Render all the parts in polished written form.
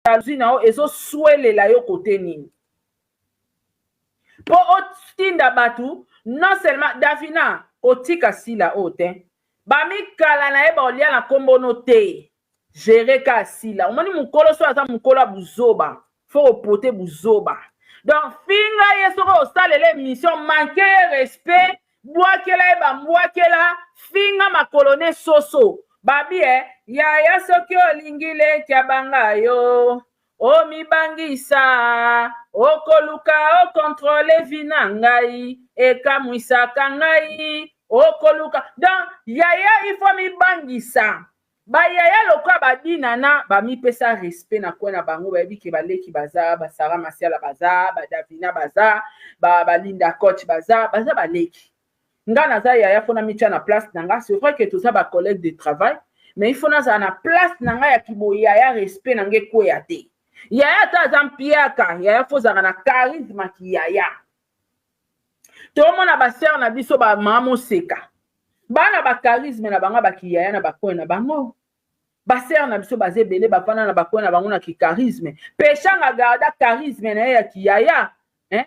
Jalousie na yo ezoswelela yo kote nini mpo otinda bato? Non seulement Davina kotika Sila oyo te, bamikala na ye baolia na nkombono te. Gere ka Sila. Omoni mokolo so aza mokolo ya buzoba, fo kopote buzoba. Donc finga ye soki osalela émission, manke ye respect, bwakela ye bambwakela, finga makolo ne soso babi e yaya. Soki olingi leki abanga yo, omibangisa, okoluka okontrole vi na ngai, ekamwisaka ngai okoluka. Donc yaya, il faut mibangisa. Bayaya lokola badinana bamipesa respect na kwe na bango, bayebi ke baleki baza, basara Masiala baza, badavina baza, balinda coach baza, baza baleki. Nga naza yaya, fo namitya na place na nga. C'est vrai que toza bacollègue de travail, mais il faut nazala na place na ngai ya kiboyaya, respect na ngai ekweya te. Yaya ata aza mpiaka, yaya fo ozalaka na charisme kiyaya. Tomona basere na biso, bamama moseka, bana bacharisme na bango bakiyaya na bacoin na bango. Basere na biso baza ebele, bafanda na bacoin na bango na kicharisme. Peshanga garda charisme na ye ya kiyaya, eh?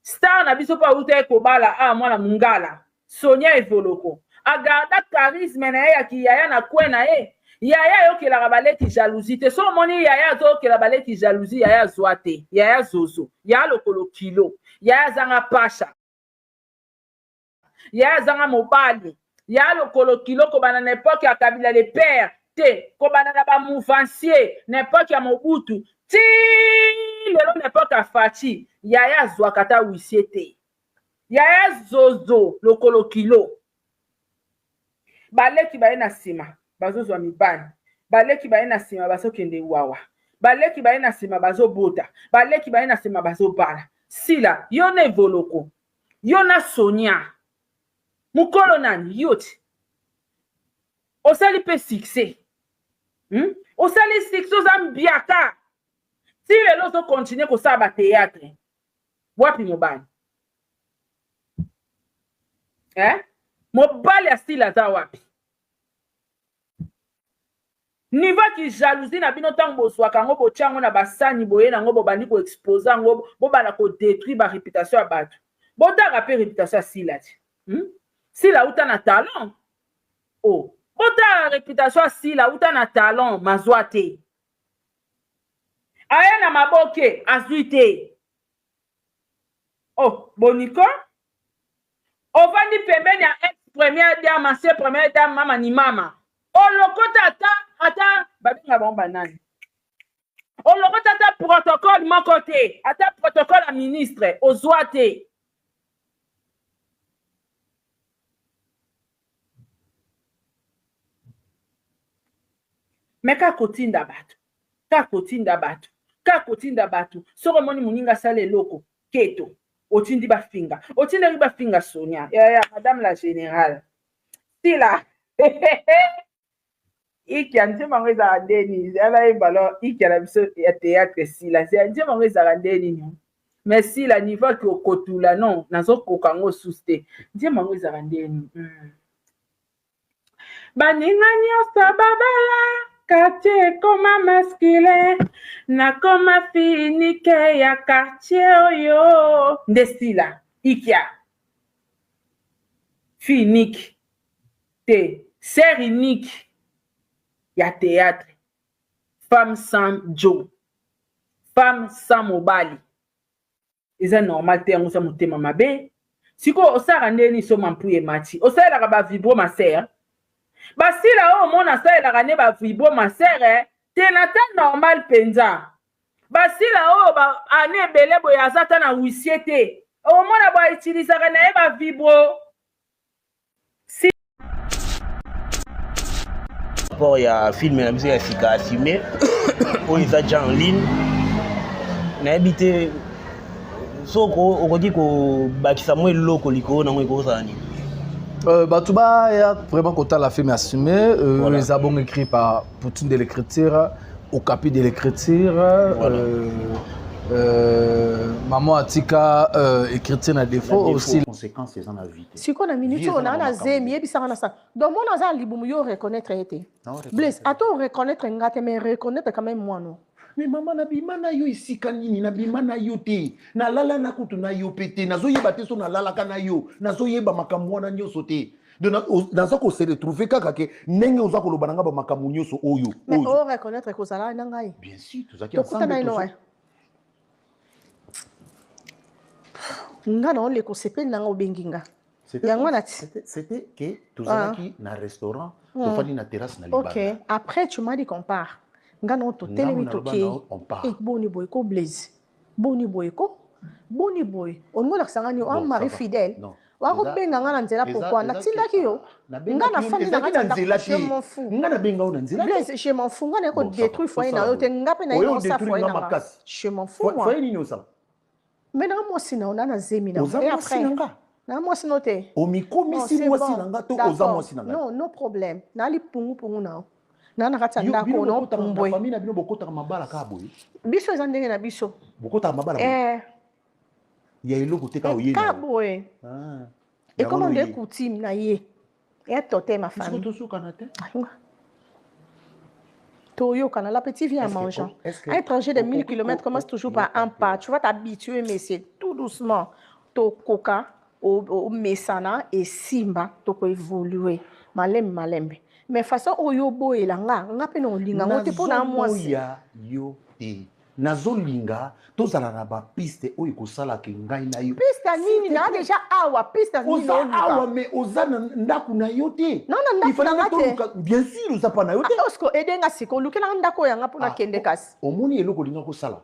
Star na biso mpo awuta ye kobala a mwana mongala Sonia Evoloko, agarda charisme na ye ya kiyaya na coin na ye. Yaya ayokelaka baleki jalousie te. So omoni yaya azoyokela baleki jalousie, yaya azwa te, yaya zozo, yaya lokolo kilo, yaya azanga pasha, yaya azanga mobali, yaya lokolo kilo. Kobanda na époque ya Kabila le père te, kobanda na bamouvancier, na époque ya Mobutu ti lelo na époque ya Fatshi, yaya azwaka ata huissier te. Yaya zozo lokolo kilo. Baleki baye na nsima bazozwa mibali, baleki baye na nsima bazokende wawa, baleki baye na nsima bazobota, baleki baye na nsima bazobala. Sila, yo na Evoloko, yo na Sonia, mokolo nani yo ti osali mpe succès, Osali succès, oza mbiaka ti lelo, ozokontinue kosala bathéâtre. Wapi mobali, eh? Mobali asili aza wapi? Niveau ki jalousie na bino, ntango bozwaka yango, botia yango na basani boye nango, bobandi koexpose yango, bobanda kodétruire baréputation ya bato. Botanga mpe réputation ya Sila ti, Sila auta na talent o oh. Botala réputation ya Sila, auta na talent, mazwa te, aye na maboke, azwi te. Oh, boniko ovandi pembeni ya ex première dame, ancien première dame, mama ni mama, olokota ata ata babenga bango banani, olokota ata protocole moko te, ata protocole ya ministre ozwa te. Me kaka kotinda bato, kaka kotinda bato, kaka kotinda bato. Soki omoni moninga asala eloko keto, otindi bafinga, otindaki bafinga Sonia. Yaya, madame la générale Sila Ikia, nzembo yango ezalaka nde nini? Ala yeba lo Ikia na biso ya théâtre. Sila, nzembo yango ezalaka nde nini? Mais Sila, niveau aki okotula, non, nazokoka yango susu te. Nzembo yango ezalaka nde nini? Baninga nyonso babala, quartier ekoma masculin, nakoma finike ya quartier oyo. Nde Sila Ikia, fille unique te, sœur unique ya théâtre, femme sans jo, femme sans mobali. Eza normal te, yango oza motema mabe. Sikoyo osalaka nde nini? So mampuya emati, osalelaka bavibro masere basila oyo omona asalelaka nde bavibro masere te na ta normal mpenza. Basila oyo ba ane ebele boye, aza ta na huissier te, omona bo autilisaka na ye bavibro. Si Rapport ya film na biso ya sika Assume oyo eza ja en ligne, nayebi te soko okoki kobakisa mwa eloko likolo nango, ekozala nini? Bato baya vraiment kotala film Assumé, voilà. Eza bon écrit par Poutine de l'écriture, Okapi de l'écriture, voilà. Maman atika écriture na défaut aussi. Conséquence eza na vie te. Sikoyo na minute oyo naa na zemi, yebisanga na sa. Donc mona aza na libumu, yo reconnaître ye te. Blaise, ata oreconnaître nga te, mais reconnaître quand même mwana. Mais mama, nabima na yo esika nini? Nabima na yo te, nalala na kutu na yo mpe te, nazoyeba te so nalalaka na yo, nazoyeba makambo wana nyonso te. Donc naza kose retrouver kaka ke ndenge oza koloba na nga bamakambo nyonso oyo. Mais o reconnaître kozala na ngai? Bien sûr, tozalaki. Tokutana ino nga na oleka, osepeli na nga, obengi nga yango wana ti. C'était que tozalaki na restaurant, tofandi na terrasse na libanda. Ok, après tu m'as dit qu'on part. Nga na totelemi, tokei. Boni boye ko, Blaise? Boni boye ko? Boni boye? Olingi olakisa nga nini? Oa mari fidèle wakobenga nga na nzela? Pourquoi natindaki yo? Nga nafandi na kati ya ndako, je m'en fous. Nga nabenga yo na nzela. Blaise, je m'en fous. Nga naye kodétruire foyer na yo te, nga mpe naye kosa foyer na nga, je m'en fous moi. Foyer nini osala? Mais na mwasi na yo, na zemi na. Oza mwasi na nga? Na mwasi no te. Omikomisi mwasi na nga to oza mwasi na nga? Non, no problème. Nali pungupungu na yo na kati ya ndako na opumbwe. Famille na bino, bokotaka mabala kaka boye? Biso eza ndenge na biso. Bokotaka mabala boye ya eloko te, kaka oye? Kaka boye, ekoma nde coutume na ye ya tote ma famille. Tosukana te. Toyokana. La petite vie en mangeant. Un trajet de 1000 km commence toujours par un pas. Tu vas t'habituer, mais c'est tout doucement. Tokoka omesana, esimba, tokoévolue malembe malembe. Mais façon oyo oboyela nga, nga mpe na olinga ngo te mpo na mwasi. Yo te, nazolinga tozala na bapiste oyo ekosalaka ngai na yo. Piste nini? Na déjà awa, piste nini? Oza awa, mais oza na ndako na yo te. Non, na ndako na nga te. Bien sûr, oza pa na yo te. Osko edenga sika olukelanga ndako oyo yanga mpona kende kasi. Omoni eloko olinga kosala?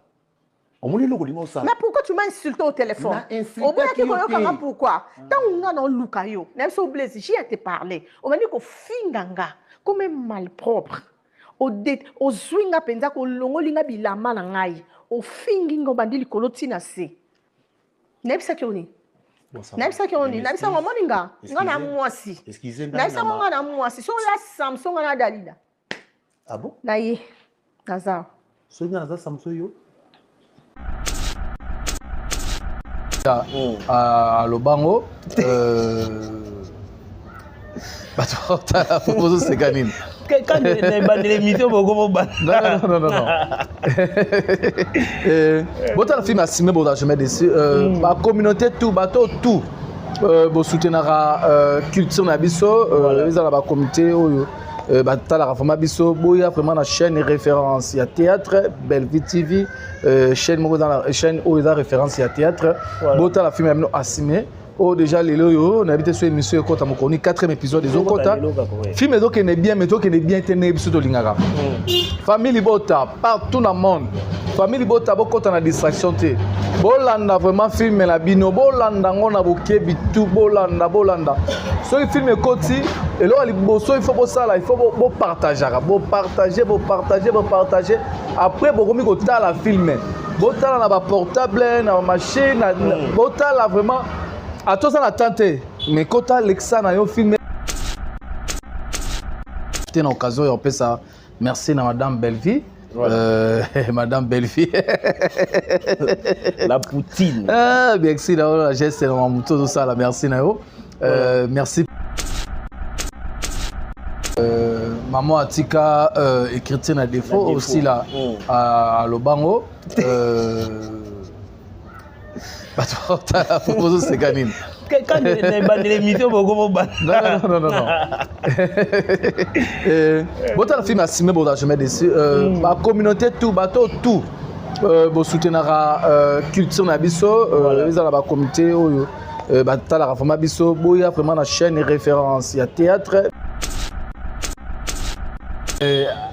Omoni eloko olinga osala? Mais pourquoi tu m'as insulté au téléphone? Oboyaki koyokanga pourquoi? Ntango nga na oluka yo, na biso, Blaise, j'ai à te parler, obandi kofinga nga comme un malpropre. Ozwi nga mpenza, kolongoli nga bilamba na ngai, ofingi nga, obandi likolo ntina se. Nayebisaki yo nini? Nayebisaki yo nini? Nayebisaki, omoni nga, nga na mwasi. Nayebisaki nga na mwasi, soki oya Samson, nga na Dalila. Ah bon? Na ye naza. Soki nga naza Samson, yo? Alobango bato baotala, bozoseka nini? Ebandela émission boko. Non, non, non, non. Botala film Assumé, boza jamais déçu. Bacommunauté tout, bato tout bosoutenaka culture na biso, eza na bacomité oyo batalaka vraiment biso, boya vraiment na chaîne référence ya théâtre, Bellevue TV, chaîne moko, chaîne oyo eza référence ya théâtre. Botala film ya bino Assumé oyo déjà lelo oyo, nayebi te so émission ekɔta mokoni, quatrième épisode ezokɔta. Film ezokende bien, mais ezokende bien te ndenge biso tolingaka. Famille libota partout na monde, famille libota, bokɔta na distraction te, bolanda vraiment film na bino, bolanda yango na bokebi tu, bolanda, bolanda. Soki film ekoti, eloko ya liboso il faut bosala, il faut bopartageaka, bopartage, bopartage, bopartage. Après bokomi kotala film, botala na baportable, na bamachine, botala vraiment. Ata oza na temps te, mais kota, lekisa na yo film te. Na occasion ya kopesa merci na madame Bellevie. Voilà. Madame Bellevie. La poutine. Ah, merci na yo, la geste na moto ozosala, merci na yo. Merci. Maman atika écriture na défaut, na aussi là à lobango. Bato baotala, bozoseka nini? Ebandela émission boko. Non, non, non, non. Botala film Assumé, boza jamais déçu. Bacommunauté tout, bato tout bosoutenaka culture na biso, eza na bacomité oyo batalaka vraiment biso, boya vraiment na chaîne référence ya théâtre.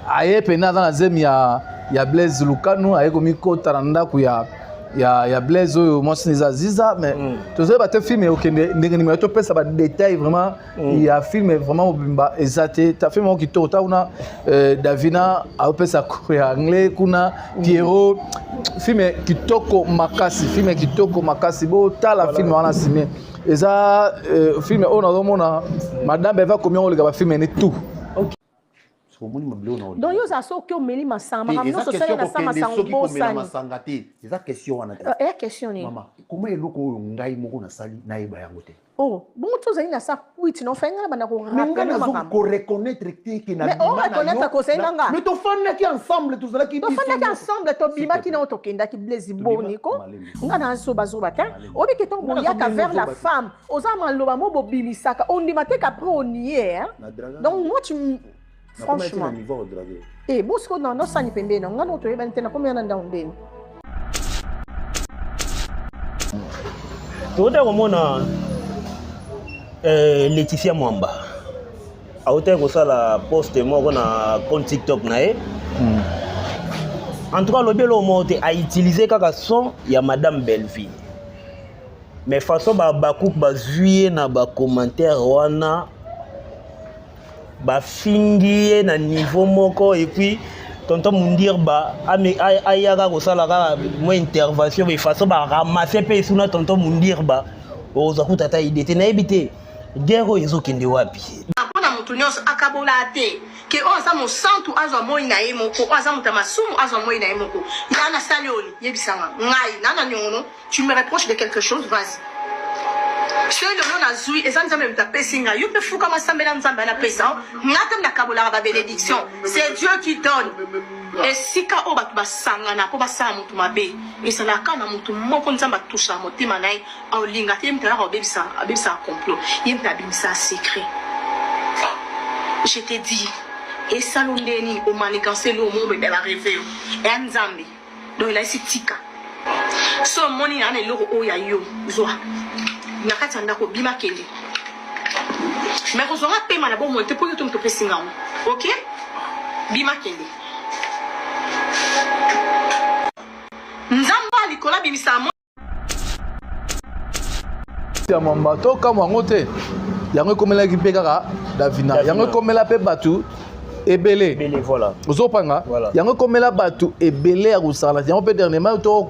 Aye pene aza na zemi ya Blaise Lukanu, aye komikota na ndako ya Blaise oyo mwasi eza Aziza. Mais tozoyeba te film okende ndenge nini, topesa badétail vraiment ya film vraiment mobimba eza te. Ta film moko kitoko ta kuna, Davina aopesa cours ya anglais kuna, Pierrot. Film kitoko makasi, film kitoko makasi, botala film wana Assumé. Eza film oyo nazomona madame eva komi oleka bafilm ene tout. Donc yo ozala, soki omeli masanga, makambo nyonso osali na sa masanga, obosani. Masanga te, eza question wana te. Eya question nini? Mama, koma eloko oyo ngai moko nasali, nayeba yango te. Oh, bongo ti ozali na sa kwiti na ofai nga na banda Mais nga korapele nazo makambo. koreconnaître te ke na Mais bima o na reconnaître yo, kozali na nga. Mais tofandaki ensemble, tozalaki biso Tofandaki nyonso. ensemble, tobimaki S'il te na oyo tokendaki Blaise. Tobima, Boni ko malemi. nga na azobazoba te. Malemi. Obiki ntango Nga boyaka nazomona vers la ozoba te. femme, oza maloba mo bobimisaka, ondima te qu'après onie, hein? Na draga. Donc moi tu Nakomaki na franchement niveau ya kodraguer. e bosiko na nosani pembeni na nga no toyebani te, nakomi yana ndako ndeni. Tokotaki komona Laetitia Mwamba autaki kosala poste moko na compte TikTok na ye. En tout cas, alobi eloko moko te, autilize kaka son ya Madame Belleville, mais façon babakuku bazwi ye na bacommentaire wana, bafingi ye na niveau moko. Et puis tonton Mundirba ayaka kosala kaka mwa intervention, mais façon baramasse mpe esuna tonton Mundirba, okozwa kuta ata ide te. Nayebi te guerre oyo ezokende wapi. Mpona motu nyonso akabola te ke oyo aza mosantu azwa moi na ye moko, oyo aza moto ya masumu azwa moi na ye moko. Ya nasali oyo yebisanga ngai na na niongono. Tu me reproches de quelque chose, vas-y. Soki lelo nazwi, eza Nzambe moto apesi ngai. Yo mpe fukama, sambela Nzambe anapesa nga te. Nakabolaka babénédiction, c'est Dieu qui donne. Esika oyo bato basangana mpo basala motu mabe, ezalaka na motu moko Nzambe atusaka motema na ye, aolinga te. Ye moto ayaka abebisaka complot, ye moto abimisaka secret. Je te dis, esalo nde nini omaniganse lo omo bebe barêve yo eya Nzambe. Donc elakisi tika so omoni na na eloko oyo ya yo, zwa na kati ya ndako, obima, kende. Mais kozwanga pema na bomoi te, mpo yo to moto opesi ngango. Ok, bima, kende. Nzambe ya likolo abimisaka Ya Mwamba, tokamwa yango te. Yango ekomelaki mpe kaka Davina. Davina. Yango ekomela mpe bato ebele. Ebele, voilà. Ozopanga. Voilà. Yango ekomela bato ebele ya kosala yango mpe. Dernièrement to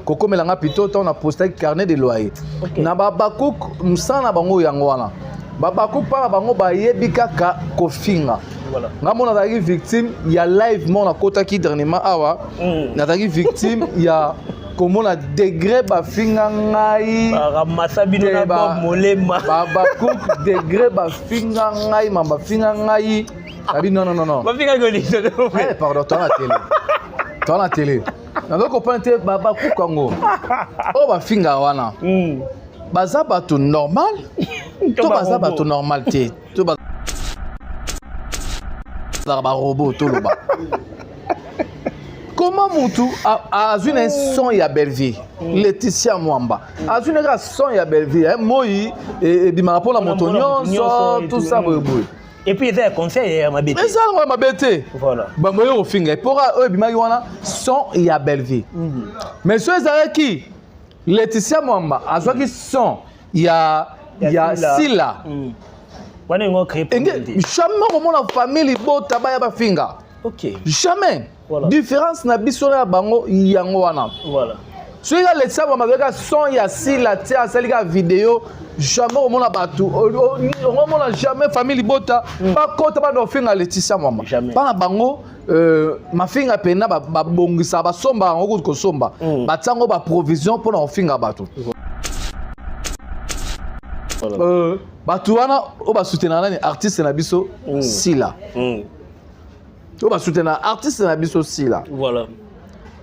kokomela nga plutôt ntango na postaki carnet de loyer. Na babakuk, mosala na bango yango wana. Babakuk mpa na bango bayebi kaka kofinga. Nga mo nazalaki victime ya live mo nakotaki dernièrement awa. Nazalaki victime ya komona degré bafinga ngai. Baramasa bino Te na Bob Molema. Babakuk, degré bafinga ngai, ma bafinga ngai, nabi non, non, non, non. Bafingaki olito. Eh, pardon, toa na télé, toa na télé. Nazo comprendre te babakuka yango oyo bafinga wana, baza bato normal to baza bato normal te, to bazalaka barobot? Toloba comment mutu azwi na ye son ya Belleville, Laetitia Mwamba azwi na kaka son ya Belleville, moi ebimaka mpona moto nyonso, tout ça boyeboye. Et puis eza ya conseil ya mabe te. Eza yango ya mabe te. Bango oyo kofinga epoka oyo ebimaki wana, son ya Belleville. Mais so ezalaki Laetitia Mwamba azwaki son ya Sila, wana yango créé enge jamais komona famille libota baya bafinga. Jamais. Différence na biso na ya bango yango wana. Soki ka Laetitia Mwamba azwaki son ya Sila te, asali kaka video, jamais omona bato, omona jamais famille libota bakota bana ofinga Laetitia Mwamba. Jamais. Bana bango mafinga mpena babongisaka, basomba yango kutu kosomba, batia yango baprovision mpona kofinga bato. Bato wana oyo basoutenaka nani? Artiste na biso Sila. Oyo basoutenaka artiste na biso Sila.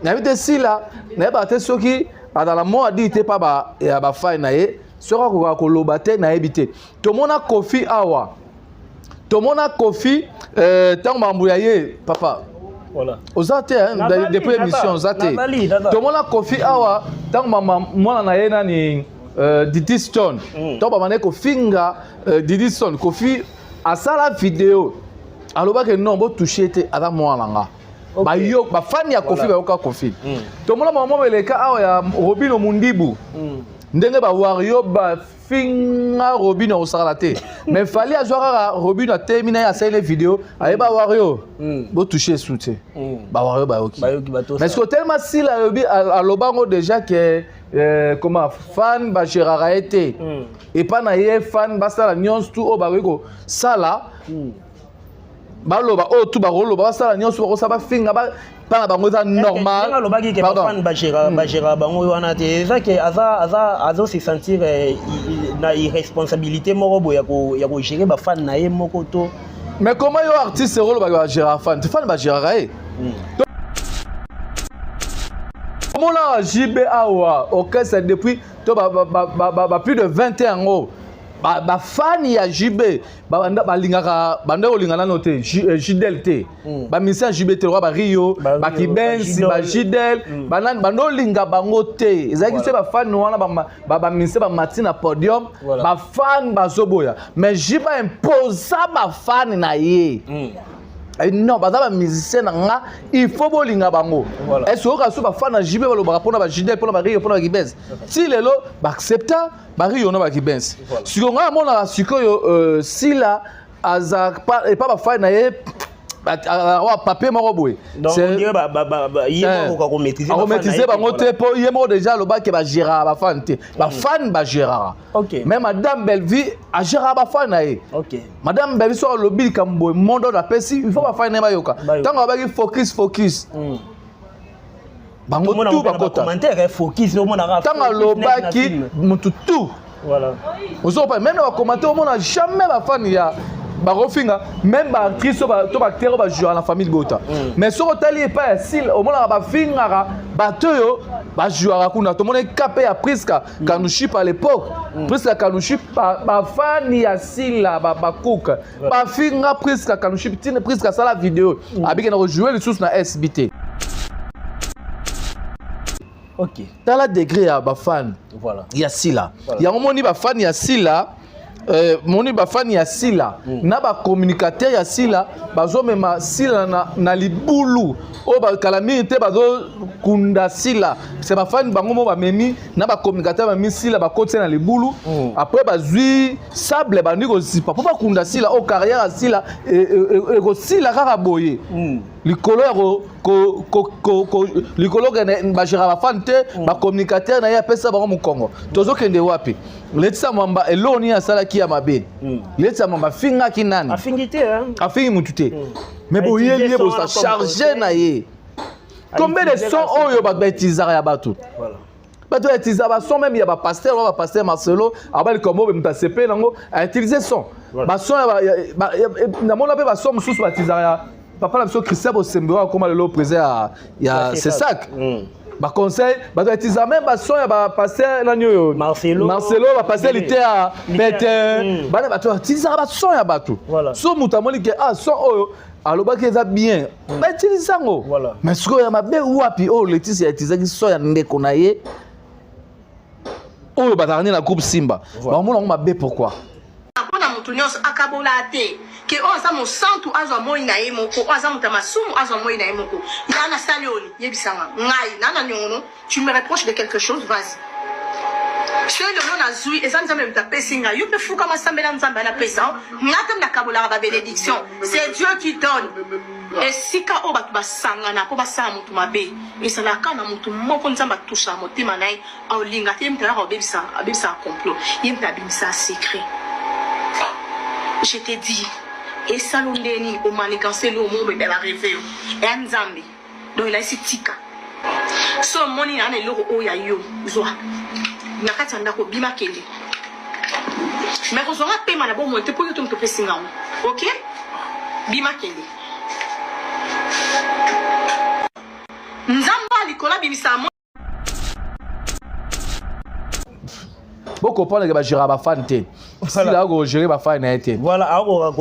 Nayebi te, Sila nayebaka te soki azala mo adi te mpa ya bafai na ye, soki akokaka koloba te, nayebi te. Tomona Kofi awa, tomona Kofi ntango makambo ya ye papa. Oza te hein, depuis émission oza te. Nazali. Tomona Kofi awa ntango mama mwana na ye nani, Didi Stone, ntango babandaki kofinga Didi Stone, Kofi asala video, alobaki non, botouche te, aza mwana na nga. Bayo bafani ya Kofi bayoka Kofi. Tomona mama moko eleka awa ya Robino Mundibu, ndenge bawario bafinga Robino akosakala te, mais Fally azwa kaka Robino, atemi na ye, asali video, ayeba wario botouche esu te. Bawario bayoki. Bayoki bato. Mais ce que tellement Sila alobi, alobango déjà ke comment fan bagéraka ye te, epa na ye fan basala nyonso tu oyo bakoki kosala, baloba oyo tu bakoloba, basala nyonso bakosala, bafinga. Mpa na bango eza normal. Alobaki ke bafan bagéra bango wana te, eza ke aza azo se sentir na irresponsabilité moko boye ya kogérer bafan na ye moko to. Mais comment yo artiste olobaki bagéra fan te? Fan bagéraka ye. Omona JB awa, orchestre depuis to ba plus de 20 yango, bafani ya JB balingaka, banda kolinga nano te Jidel te, bamusicien ya JB te, lokwa bario, bakibensi, bajidel, banani, banda olinga bango te. Ezalaki so bafani wana, bamusicien bamati na podium, bafani bazoboya, mais JB aimposa bafani na ye: "Non, baza bamusicien na nga, il faut bolinga bango." Est-ce oyoka so bafani na JB balobaka mpona bajidel, mpona bario, mpona bakibens? Ti lelo baaccepta bario na bakibens. Sikoyo ngai amonaka sikoyo Sila aza epa bafani na ye wa papier moko boye. Akomaîtrise bango te, mpo ye moko déjà alobaki bagéraka bafani te, bafani bagéraka. Mais madame Bellevie agéraka bafani na ye. Madame Bellevie soki alobi likambo boye, monde oyo apesi, il faut bafani na ye bayoka. Ntango abaki "focus, focus", bango tu bakota. Ntango alobaki, mutu tu ozokopa, même na bacommentaire omona jamais bafani ya bakofinga, même baactrice to baacteur oyo bajouaka na famille bota. Mais soki otali epai ya Sile, omonaka bafingaka bato oyo bajouaka kuna. Tomoni ka mpe ya Priska Kanuship à l'époque. Priska Kanuship, bafani ya Sila bakuka bafinga Priska Kanuship ntina Priska asala video abikenda kojouer lisusu na SB te. Tala degré ya bafani ya Sila. Yango moni bafani ya Sila, moni bafani ya Sila na bacommunicateur ya Sila bazomema Sila na libulu oyo bakala mingi te, bazokunda Sila. Se bafani bango mo bamemi na bacommunicateur, bamemi Sila, bakotisa na libulu. Après bazwi sable, bandi kozipa mpo bakunda Sila. Oyo carrière ya Sila ekosila kaka boye. Likolo ya likolo kende bagéra bafani te, bacommunicateur na ye apesa bango mokongo. Tozokende wapi? Letisa Mwamba, eloko nini asalaki ya mabe? Letisa Mwamba afingaki nani? Afingi te, hein? Afingi mutu te. Mais boyeli ye, bosa charge na ye combien de son oyo bato bautilisaka ya bato? Bato bautilisaka bason même ya bapasteur oyo, bapasteur Marcelo aba likambo oyo moto asepe nango, autiliser son, bason. Namona mpe bason mosusu bautilisaka ya papa na biso Christian Bosembe oyo akóma lelo président ya CSAC. Baconseil, bato bautilisaka même bason ya bapasteur nani oyo? Marcelo. Marcelo, bapasteur lite ya pete bana, bato bautilisaka bason ya bato. So moto amoni ke ah, son oyo alobaki eza bien, bautilise yango. Mais sikoyo ya mabe wapi oyo Letisi autilisaki son ya ndeko na ye oyo bazalaka nde na groupe Simba? Bamona yango mabe pourquoi? Mpona motu nyonso akabola te ke oyo aza mosantu azwa moi na ye moko, oyo aza moto ya masumu azwa moi na ye moko. Ya nasali oyo, yebisanga ngai na na niongono. Tu me reproches de quelque chose, vas-y. Soki lelo nazwi, eza Nzambe moto apesi ngai. Yo mpe fukama, sambela Nzambe anapesa nga te. Nakabolaka babénédiction, c'est Dieu qui donne. Esika oyo bato basangana mpo basala motu mabe, ezalaka na motu moko Nzambe atushaka motema na ye, aolinga te. Ye moto ayaka abebisaka complot, ye moto abimisaka secret. Je te dis, esalo nde nini omaniganse elo omo bebe barêve yo eya Nzambe. Donc elakisi tika so omoni na na eloko oyo ya yo, zwa na kati ya ndako, bima, kende. Mais kozwanga pema na bomoi te, mpo yo to moto opesi ngango. Ok, bima, kende. Nzambe ya likolo abimisaka mo. Bocomprendre ke bagéra bafani te, Sila akogérer bafani na ye te. Voilà, akoka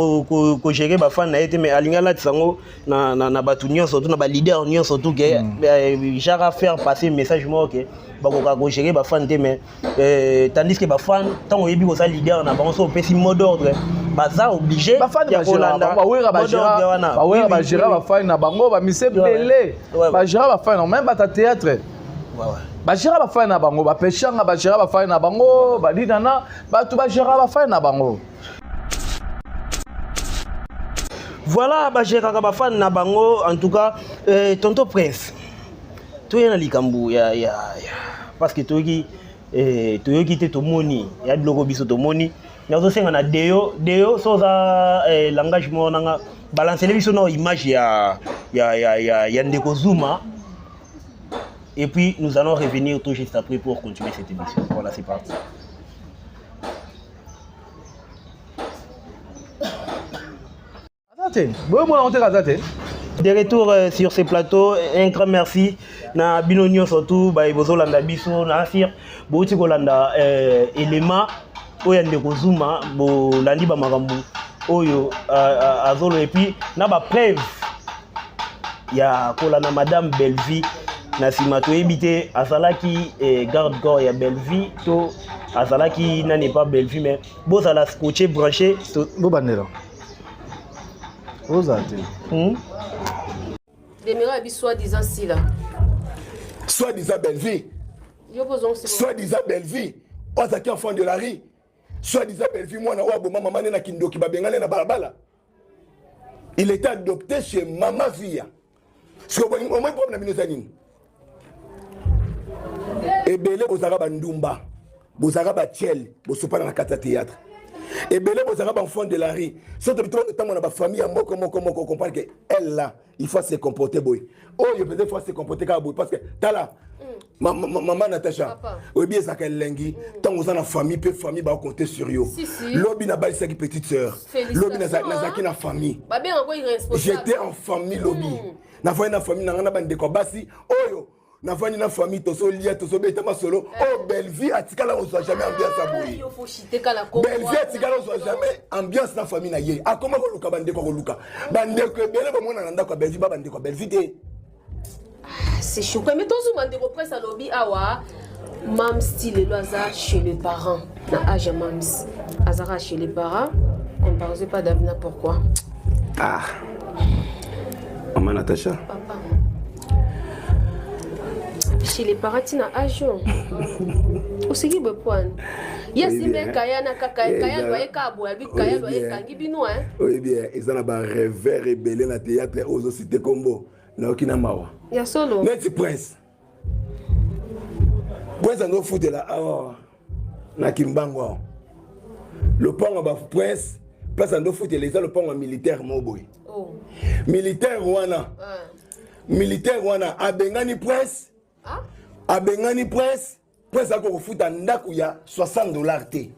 kogérer bafani na ye te, mais alingi alatisa yango na bato nyonso tu, na baleader nyonso tu, ke genre faire passer message moko ke bakoka kogérer bafani te. Mais tandis que bafani, ntango oyebi koza leader na bango, so opesi mot d'ordre, baza obligé. Bafani bagéra, bawera bagéra, bawera bagéra bafani na bango, bamise ebele bagéra bafani na, même bata théâtre bagéra bafani na bango, bapeshanga bagéra bafani na bango, badinana bato bagéra bafani na bango. Voilà, bagéraka bafani na bango. En tout cas, tonton Prince, toye na likambo ya parce que toyoki, toyoki te, tomoni ya biloko biso tomoni. Nazosenga na deo deo so oza langage moko nanga. Balancele biso na image ya ya ya ya, ya ndeko Zuma. Et puis nous allons revenir tout juste après pour continuer cette émission. Voilà, c'est parti. Aza te. Boyo mona te aza te. De retour euh, sur ce plateau, un grand merci na bino nyonso tout ba bozolanda biso na asir bouti kolanda euh, élément oyo ya ndeko Zuma bolandi ba makambo oyo euh, azolo et puis na ba preuve ya kolanda madame Bellevue na nsima toyebi te azalaki eh, garde corps ya Bellevue to azalaki nani epa Bellevue mais bozala scotché branché bobandela ozala te hmm? Demira abi soit disant sila. Soit disant Bellevue. Soit disant Bellevue. Oyo azalaki enfant de la rue. Soit disant Bellevue mwana oyo aboma mama ne na kindoki babengane na balabala. Il était adopté chez Mama Via. Sikoyo omoni problème na bino eza nini? Ebele bozalaka bandumba, bozalaka batiele, bosopana na kati ya théâtre. Ebele bozalaka baenfant de la rue. Soki tobi na bafamille ya moko moko moko, comprendre que elle là, il faut se comporter boye. Oyo peut-être il faut se comporter kaka boye parce que tala mama Natacha, oyebi ezalaka elengi ntango oza na famille mpe famille bakocompte sur yo. Lobi nabalisaki petite sœur, lobi nazalaki na famille, j'étais en famille lobi, nafandi na famille na ngai na bandeko ya basi oyo nafandi na famille, tozolia, tozobeta masolo. Oyo Bellevue atikala kozwa jamais ambiance ya boye. Bellevue atikala kozwa jamais ambiance na famille na ye. Akoma koluka bandeko, koluka bandeko ebele bomona na ndako ya Bellevue, ba bandeko ya Bellevue te. C'est choquant. Mais tozuma ndeko presse alobi awa Mams ti lelo aza chez les parents na âge ya Mams azaka chez les parents comparaison pas Davina pourquoi? Ah maman Natacha, papa chez les parents ti na âge oyo oseki boye poane ye simbe kaya na kaka kaya loye ka boye abi kaya loye ekangi bino hein. Oyebi eza na ba rêveur ebele na théâtre oyo ozosite kombo nayoki na mawa ya solo neti prince prince azofutela awa na kimbangu awa lopango ya ba prince place andofutela eza lopango ya militaire moko boye. Oh. Militaire wana, militaire wana abengani prince. Ah? Abengani prince. Prince akokofuta ndako ya $60 te.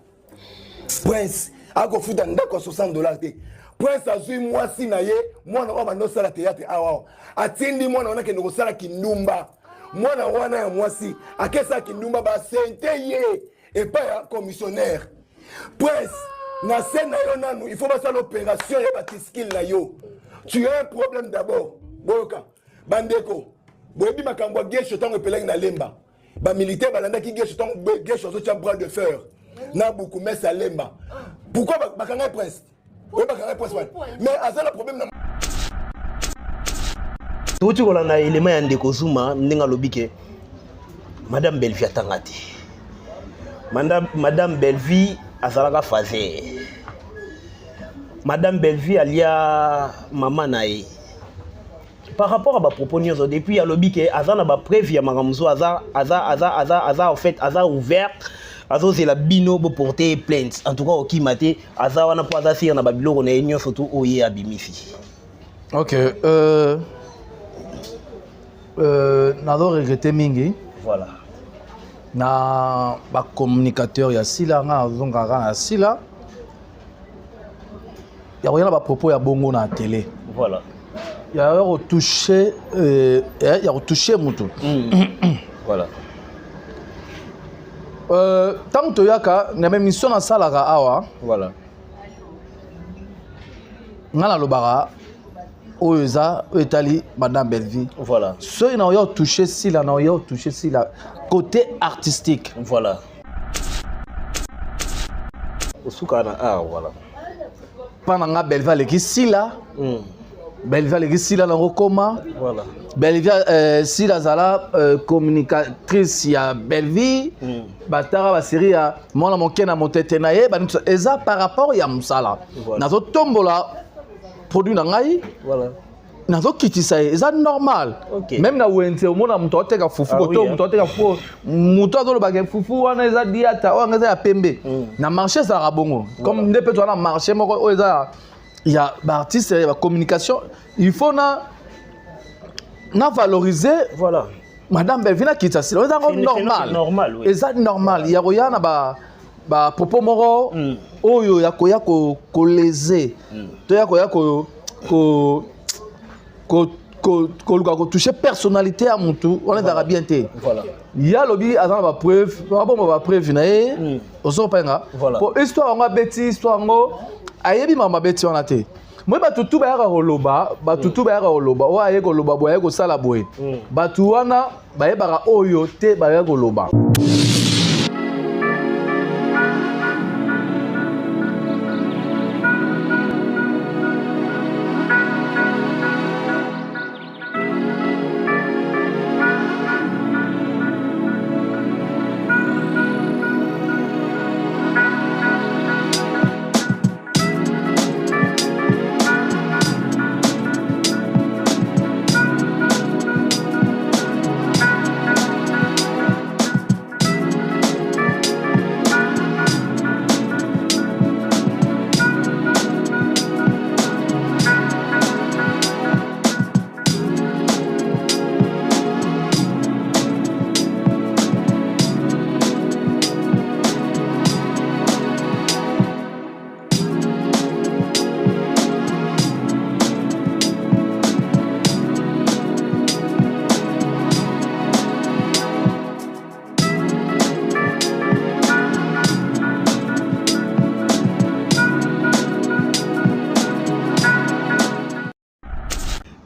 Prince akofuta ndako ya $60 te. Prince azwi mwasi na ye, mwana oyo abandi osala théâtre awa awa, atindi mwana wana akende kosala kindumba. Mwana wana ya mwasi akesala kindumba, basente ye epai ya commissionnaire. Prince, na se na yo nanu il faut basala opération ya batiskile na yo. Tu as un problème d'abord. Boyoka bandeko, boyebi makambo ya gesho ntango epelaki na Lemba, bamilitaire balandaki gesho ntango gesho azotia bras de fer na bukumese ya Lemba. Pourquoi bakanga prince oyo? Bakanga prince wana mais aza na problème na Touti kolanda elema ya ndeko Zuma ndenge alobi ke madame Bellevue atanga te, madame Bellevue azalaka fazer, madame Bellevue alia mama na ye par rapport à bapropos nyonso. Depuis alobi ke aza na bapreuve ya makambo mosusu, aza aza aza aza aza en fait aza ouverte, azozela bino boporte plainte. En tout cas okima te, aza wana mpo aza sire na babiloko na ye nyonso tu oyo ye abimisi. Ok, nazo regrette mingi. Voilà. Na bacommunicateur ya sila, nga nazongaka na sila ya koya na bapropos ya bongo na télé. Voilà. Ya kotouche ya kotouche mutu. Voilà. Ntango toyaka na baémission nasalaka awa, Voilà. nga nalobaka oyo eza oyo etali madame Bellevue. Voilà. Soki na oya otouche sila, na oya otouche sila côté artistique. Voilà. Osuka na art, voilà. Mpa na nga Bellevue aleki sila. Bellevue aleki sila na kokoma. Voilà. Bellevue, sila azala communicatrice ya Bellevue. Bataka basérie ya mwana moke na motete na ye banini, eza par rapport ya mosala. Voilà. Nazotombola produit na ngai. Voilà. Nazokitisa ye, eza normal. Ok. Même na wenze omona moto aoteka fufu, Ah koto oui, hein. moto aoteka fufu, moto azolobaka fufu wana eza diata, oyo anga eza ya pembe. Na marché ezalaka bongo, comme nde mpe toza na marché moko oyo eza Ya baartiste ya bacommunication, il faut na na valoriser. Voilà. Madame Belvi nakitisa sila, eza yango normal. Normal, oui. Eza normal ya koya na ba bapropos moko oyo ya koya kolese to ya koya koluka kotouche personnalité ya mutu wana, ezalaka bien te. Voilà. Ye alobi aza na bapreuve, babomba bapreuve na ye, ozopenga. Voilà. Po histoire yango abeti, histoire yango ayebi makambo abeti wana te. Moi, bato tu bayaka koloba, bato tu bayaka koloba, oyo aye koloba boye, aye kosala boye, bato wana bayebaka oyo te bayaka koloba.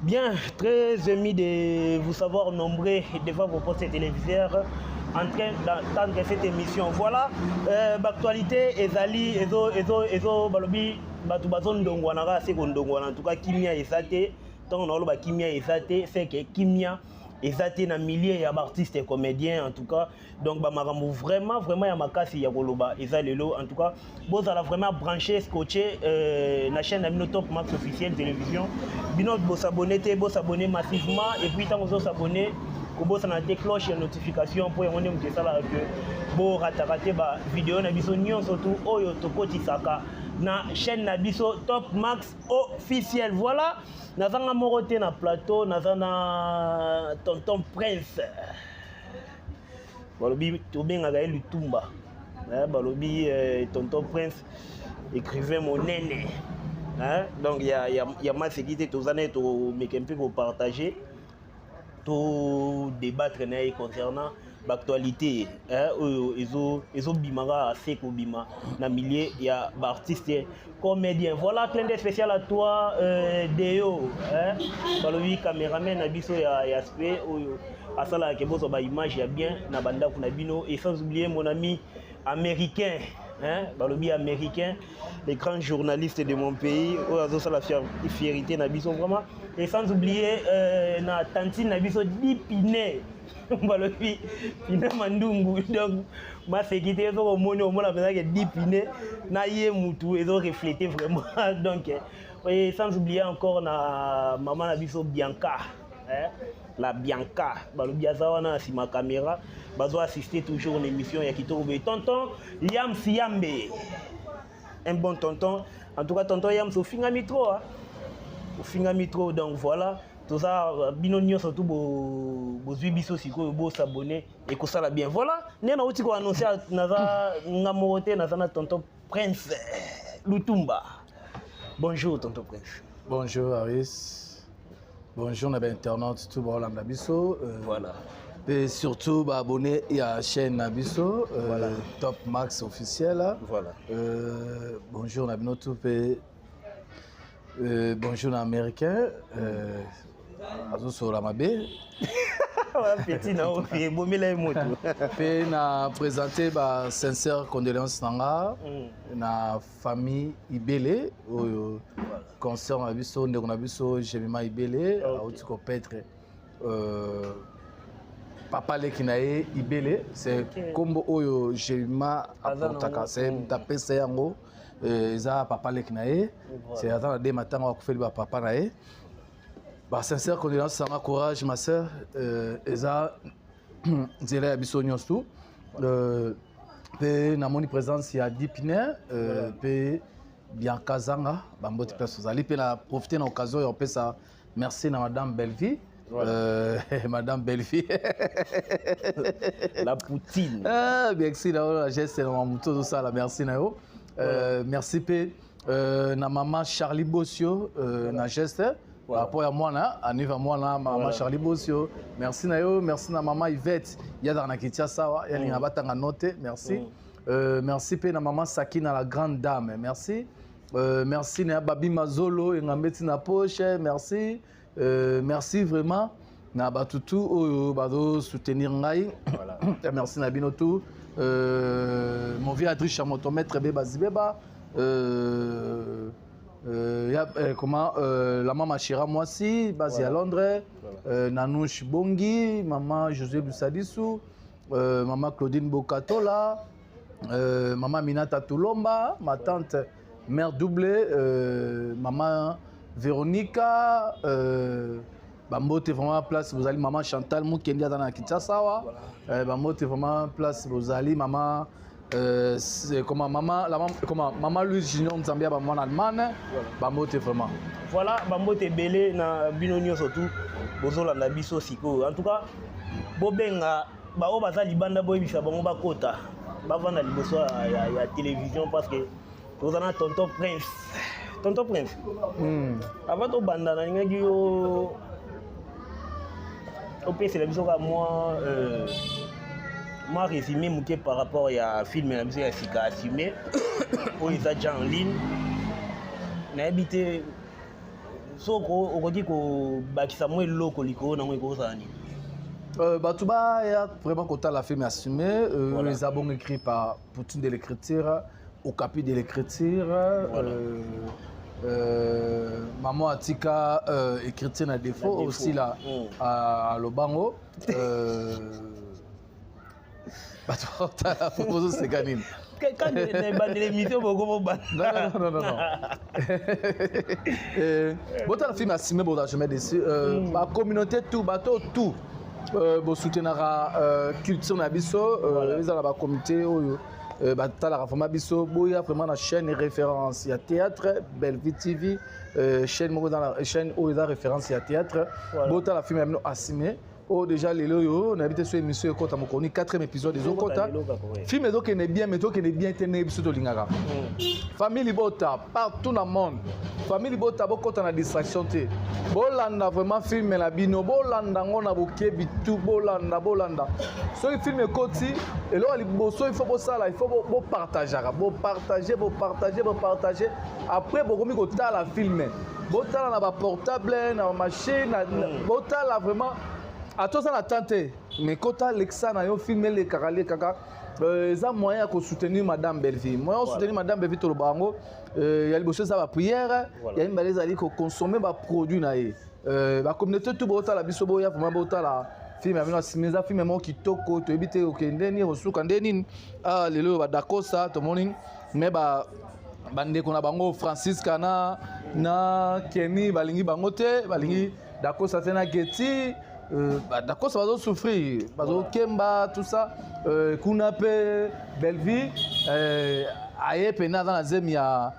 Bien, très ému de vous savoir nombreux devant vos postes téléviseurs en train d'attendre cette émission. Voilà, l'actualité ezali ezo ezo ezo balobi bato bazondongwana kaka se kondongwana. En tout cas, kimia eza te. Ntango naoloba kimia eza te, c'est que kimia eza te na milieu ya baartiste et comédien en tout cas. Donc bamakambo vraiment vraiment ya makasi ya koloba eza lelo. En tout cas, bozala vraiment branché, scotché na chaîne na bino Top Max Officiel Télévision. Bino bosabone te, bosabone massivement. Et puis ntango ozosabone, kobosana te cloche ya notification, mpo yango nde moto esalaka ke borataka te bavideo na biso nyonso tu oyo tokotisaka na chaîne na biso Top Max Officiel. Voilà, nazanga moko te na plateau, naza na tonton Prince. Balobi tobengaka ye Lutumba. Balobi tonton Prince, écrivain monene. Donc ya maseki te, toza na ye, tomeke mpe kopartage, to débattre na ye concernant baactualité oyo ezobimaka ase kobima na milieu ya baartiste comédien. Voilà, clin d'œil spécial à toi, Deo, hein? Balobi caméraman na biso ya spe oyo asalaka ke bozwa baimage ya bien na bandako na bino. Et sans oublier mon ami américain, hein? Balobi américain, les grands journalistes de mon pays oyo azosala fierité na biso vraiment. Et sans oublier na tantine na biso Dipine, balobi Pina Mandungu. Donc maseki te, soki omoni, omona mpenza ke Dipine na ye mutu ezorefléter vraiment. Donc et sans oublier encore na mama na biso Bianca, hein? La Bianca, balobi aza wana na nsima caméra, bazo assister toujours na émission ya kitoko boye. Tonton Yams Yambe, un bon tonton. En tout cas, tonton Yams, ofingami trop, hein? Ofingami trop. Donc voilà, toza bino nyonso tu bozwi biso sikoyo, bosabone, ekosala bien. Voilà, nde nauti koannonce, naza nga moko te, naza na tonton Prince Lutumba. Bonjour tonton Prince. Bonjour Aris, bonjour na bainternaute tout baolanda biso. Voilà. Et surtout baabonné ya chaîne na biso Voilà. Top Max Officiel. Voilà. Bonjour na bino tout mpe bonjour na américain azosolola mabe. Petit na oyo ebomela ye moto. Mpe na présente ba sincère condoléance na nga na famille Ibele oyo concert na biso, ndeko na biso Jemima Ibele auti koperdre papa leki na ye Ibele. C'est nkombo oyo Jemima Aza aportaka, nango. c'est moto apesa yango, eza papa leki na ye. C'est aza na de matango akufeli bapapa na ye. Ba sincère condoléance sanga, courage ma sœur, eza nzela ya biso nyonso tu. Mpe namoni présence ya Dipine mpe. Bianca Zanga, bambote place ozali mpe na profiter na occasion ya kopesa merci na madame Bellevie. Voilà. Madame Bellevie. La poutine. Merci na yo na geste na mamutu ozosala, merci na yo. Merci mpe na mama Charlie Bosio na geste par rapport ya mwana aniva mwana mama Charlie Bosio, merci na yo. Merci na mama Yvette, yazaka na Kinshasa awa, yalinga batanga note, merci. Merci mpe na mama Sakina, la grande dame, merci. Merci na Babi Mazolo engambeti na poche, merci. Merci vraiment na bato tu oyo bazosoutenir ngai. Merci na bino tu. Mon vieux Adri Chamoto, maître Beba Zibeba, ya, comment, la mama Chira Mwasi base ya Londres, Nanouche Bongi, mama José Busadisu, mama Claudine Bokatola, mama Minata Toulomba, ma tante mère doublée, mama Véronica, bambote vraiment place bozali, mama Chantal Mukendi aza na Kinshasa awa. Bambote vraiment place bozali, mama c'est comment, mama la maman, comment, mama Louise Junior Nzambia, bamama na Allemagne, bambote vraiment. Voilà, bambote ebele na bino nyonso tu bozolanda biso sikoyo. En tout cas, bobenga baoyo baza libanda, boyebisa bango bakota, bavanda liboso ya télévision, parce que toza na tonton Prince. Tonton Prince, avant tobanda, nalingaki yo opesela biso kaka mwa résumé moke par rapport ya film na biso ya sika Assume, oyo eza déjà en ligne. Nayebi te soki okoki kobakisa mwa eloko likolo nango, ekozala nini? Bato baya vraiment kotala film Assumé, eza bon écrit par Poutine de l'écriture, Okapi de l'écriture. Maman atika écriture na défaut, défaut. Aussi là à lobango, bato bakotala, bozoseka nini? Quand na ebandela émission boko Non, non, non, non, non. Botala film Assumé, bozala jamais déçu. Bacommunauté tout, bato tout bosoutenaka culture na biso, ezala bacommunauté oyo batalaka vraiment biso, boya vraiment na chaîne référence ya théâtre, Bellevue TV, chaîne moko eza chaîne oyo eza référence ya théâtre. Botala film ya bino Assumé, oyo déjà lelo oyo, nayebi te so émission ekɔta mokoni, quatrième épisode ezokɔta. Lelo kaka, ouais. Film ezokende bien, mais ezokende bien te ndenge biso tolingaka. Famille libota partout na monde, famille libota, bokɔta na distraction te, bolanda vraiment film na bino, bolanda yango na bokebi tu, bolanda, bolanda. Soki film ekoti, eloko ya liboso il faut bosala, il faut bopartageaka, bopartage, bopartage, bopartage. Après bokomi kotala film, botala na baportable, na bamachine, botala vraiment. Ata oza na temps te, mais kota, lekisa na yo film elekaka, lekaka. Eza moyen ya kosoutenir madame Bellevie. Moyen ya kosoutenir madame Bellevie, toloba yango, ya liboso eza baprière, ya mibale ezali koconsommer baproduit na ye. Bacommunauté tout botala biso, boya vraiment botala film ya bino Asime. Eza film moko kitoko, toyebi te okende nini, osuka nde nini. Ah, lelo oyo badakosa tomoni, mais ba bandeko na bango Francisca na Kenny balingi bango te, balingi dakosa te na Geti. Dakosa bazosouffrir, bazokemba, tout ça. Kuna mpe Bellevie aye pene aza na zemi ya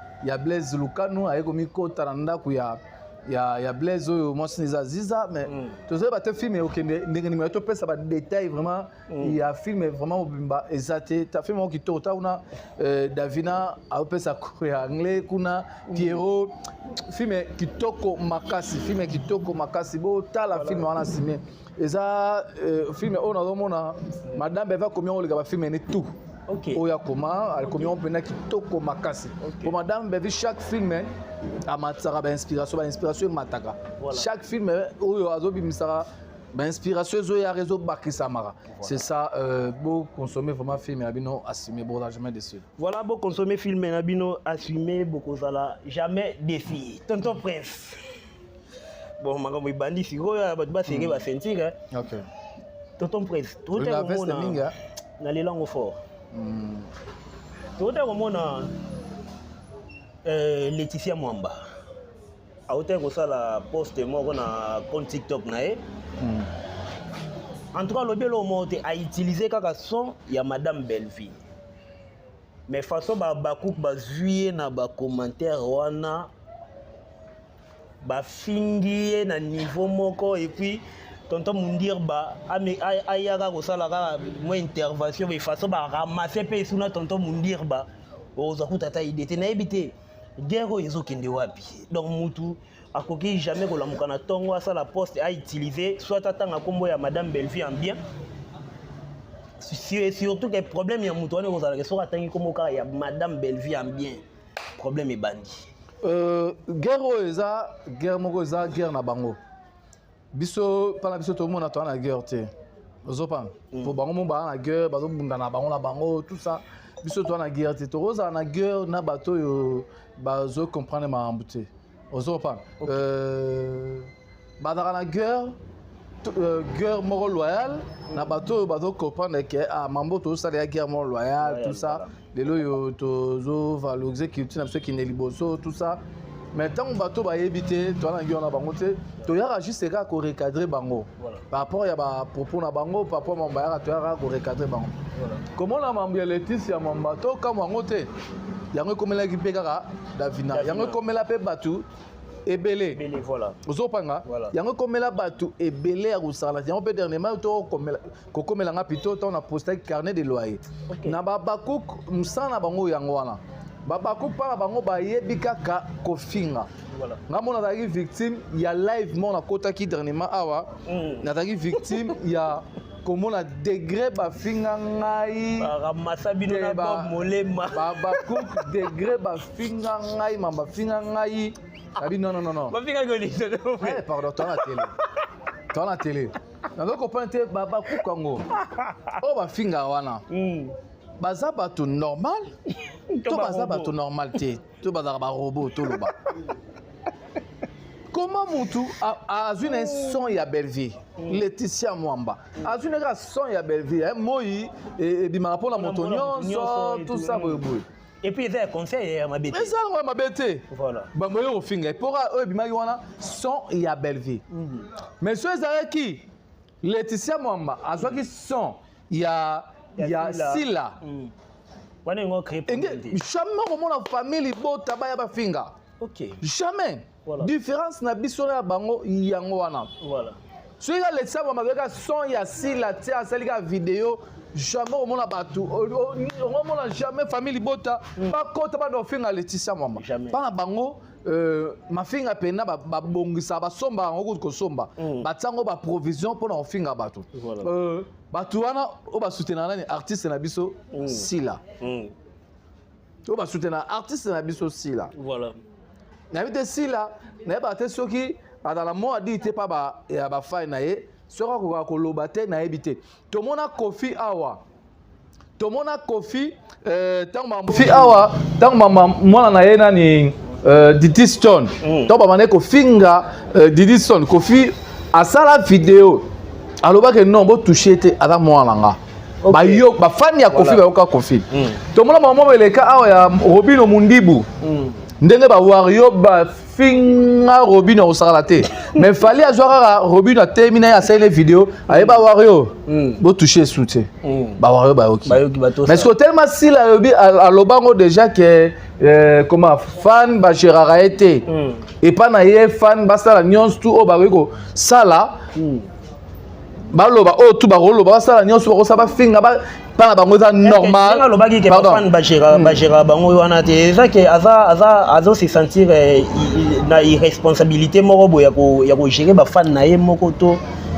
Blaise Lukanu, aye komikota na ndako ya Blaise oyo mwasi eza Ziza. Mais tozoyeba te film okende ndenge nini, topesa badétail vraiment ya film vraiment mobimba eza te. Ta film moko kitoko ta kuna, Davina aopesa cours ya anglais kuna, Pierrot. Film kitoko makasi, film kitoko makasi, botala film wana Asime. Eza film oyo nazomona madame eva komi oleka bafilm ene tout. Oyo akoma, akomi yango mpenza kitoko makasi. Po madame Bevi, chaque film amatisaka bainspiration, bainspiration emataka. Chaque film oyo azobimisaka, bainspiration ezoyaka, ezobakisamaka. C'est ça, boconsommer vraiment film ya bino Assumé, bozala jamais déçu. Voilà, boconsommer film na bino Assumé, bokozala jamais déçu. Tonton Prince, bon, makambo ebandi sikoyo, bato basenge basentir. Tonton Prince, Olinga veste mingi, hein? Na lelango fort. Tota komona Laetitia Mwamba autaki kosala poste moko na compte TikTok na ye. En tout cas, alobi eloko moko te, autilize kaka son ya madame Belleville. Mais façon ba Habacuc bazwi ye na ba commentaire wana, bafingi ye na niveau moko, et puis tonton Mundirba ayaka kosala kaka mwa intervention, mais façon baramasse mpe esuna tonton Mundirba, okozwa kuta ata idée te. Nayebi te guerre oyo ezokende wapi. Donc mutu akoki jamais kolamuka na ntongo, asala poste, autiliser soit atanga nkombo ya madame Bellevue en bien, surtout que problème ya moto wana ekozalaka soki atangi nkombo kaka ya madame Bellevue en bien, problème ebandi. Guerre oyo eza guerre moko, eza guerre na bango. Biso mpana biso tomona toza na guerre te, ozopana po bango mo baza na guerre, bazobunda na bango na bango, tout ça. Biso toza na guerre te, tokozala na guerre na bato oyo bazocomprendre makambo te, ozopana. Bazalaka na guerre, guerre moko loyale na bato oyo bazocomprendre ke ah, mambo tozosala ya guerre moko loyale, tout ça. Lelo oyo tozovaloriser culture na biso, ekende liboso, tout ça. Mais ntango bato bayebi te, toza na guerre na bango te, toyaka juste kaka korecadrer bango par rapport ya bapropos na bango, par rapport mambo bayaka, toyaka korecadrer bango. Komona mambo ya Leticia Mwamba, tokamwa yango te. Yango ekomelaki mpe kaka Davina, yango ekomela mpe bato ebele. Ebele, voilà. Ozopanga. Yango ekomela bato ebele ya kosala yango mpe. Dernièrement to kokomela nga plutôt ntango na postaki carnet de loyer na babakuk, mosala na bango yango wana. Babakuk mpa na bango bayebi kaka kofinga. Nga mo nazalaki victime ya live mo nakotaki dernièrement awa. Nazalaki victime ya komona degré bafinga ngai. Baramasa bino na Bob Molema. Babakuk, degré bafinga ngai, ma bafinga ngai abi non, non, non, non. Bafingaki oliso? Eh, pardon, toa na télé, toa na télé, nazo comprendre te. Bakuka yango oyo bafinga wana, baza bato normal to baza bato normal te, to bazalaka barobot? Toloba comment mutu azwi na ye son ya Bellevue, Laetitia Mwamba azwi na kaka son ya Bellevue, moi ebimaka mpona moto nyonso, tout ça, boyeboye. Et puis eza ya conseil ya mabe te. Eza yango ya mabe te. Bango oyo kofinga epoka oyo ebimaki wana, son ya Bellevue. Mais so ezalaki Laetitia Mwamba azwaki son ya Sila, wana yango créé problème te. Jamais komona famille libota baya bafinga. Jamais. Différence na biso na ya bango yango wana. Soki ka Laetitia Mwamba azwaki son ya Sila te, asali ka video, jamais omona bato, omona jamais famille libota bakota banda kofinga Laetitia Mwamba. Jamais. Mpa na bango mafinga mpena babongisa, basomba yango kutu kosomba, batia yango baprovision mpona kofinga bato. Bato wana oyo basoutenaka nani? Artiste na biso Sila. Oyo basoutenaka artiste na biso Sila. Nayebi te, Sila nayebaka te soki azala mo adi te mpa ya bafai na ye, soki akokaka koloba te, nayebi te. Tomona Kofi awa, tomona Kofi ntango Kofi awa, ntango mama mwana na ye nani, Didi Stone, ntango babandaki kofinga Didi Stone, Kofi asala video, alobaki non, botouche te, aza mwana na nga. Bayo bafani ya Kofi bayoka Kofi. Tomona mama moko eleka awa ya Robino Mundibu, ndenge bawario bafinga Robino akosakala te, mais Fally azwa kaka Robino, atemi na ye, asali video, ayeba wario botouche esu te. Bawario bayoki. Bayoki bato. Mais soki tellement Sila alobi, alobango déjà ke comment fan bagéraka ye te, epa na ye fan basala nyonso tu oyo bakoki kosala, baloba oyo tu bakoloba, basala nyonso bakosala, bafinga mpa na bango eza normal. Alobaki ke Pardon. bafan bagéra bango wana te, eza ke aza azo se sentir na irresponsabilité moko boye ya kogérer bafan na ye moko to.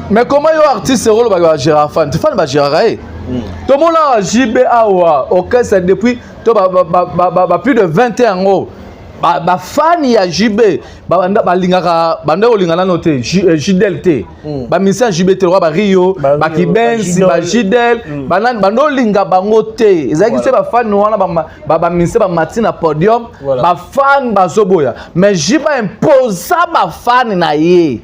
Mais comment yo artiste olobaki bagéraka fan te? Fan bagéraka ye. Tomona JB awa, orchestre depuis to ba plus de 20 ans yango, bafani ya JB balingaka, banda kolinga nano te Jidel te, bamisien ya JB te, lokwa bario, bakibensi, bajidel, banani, banda olinga bango te. Ezalaki se bafani wana, bamisien bamati na podium, bafani bazoboya, mais JB imposa bafani na ye.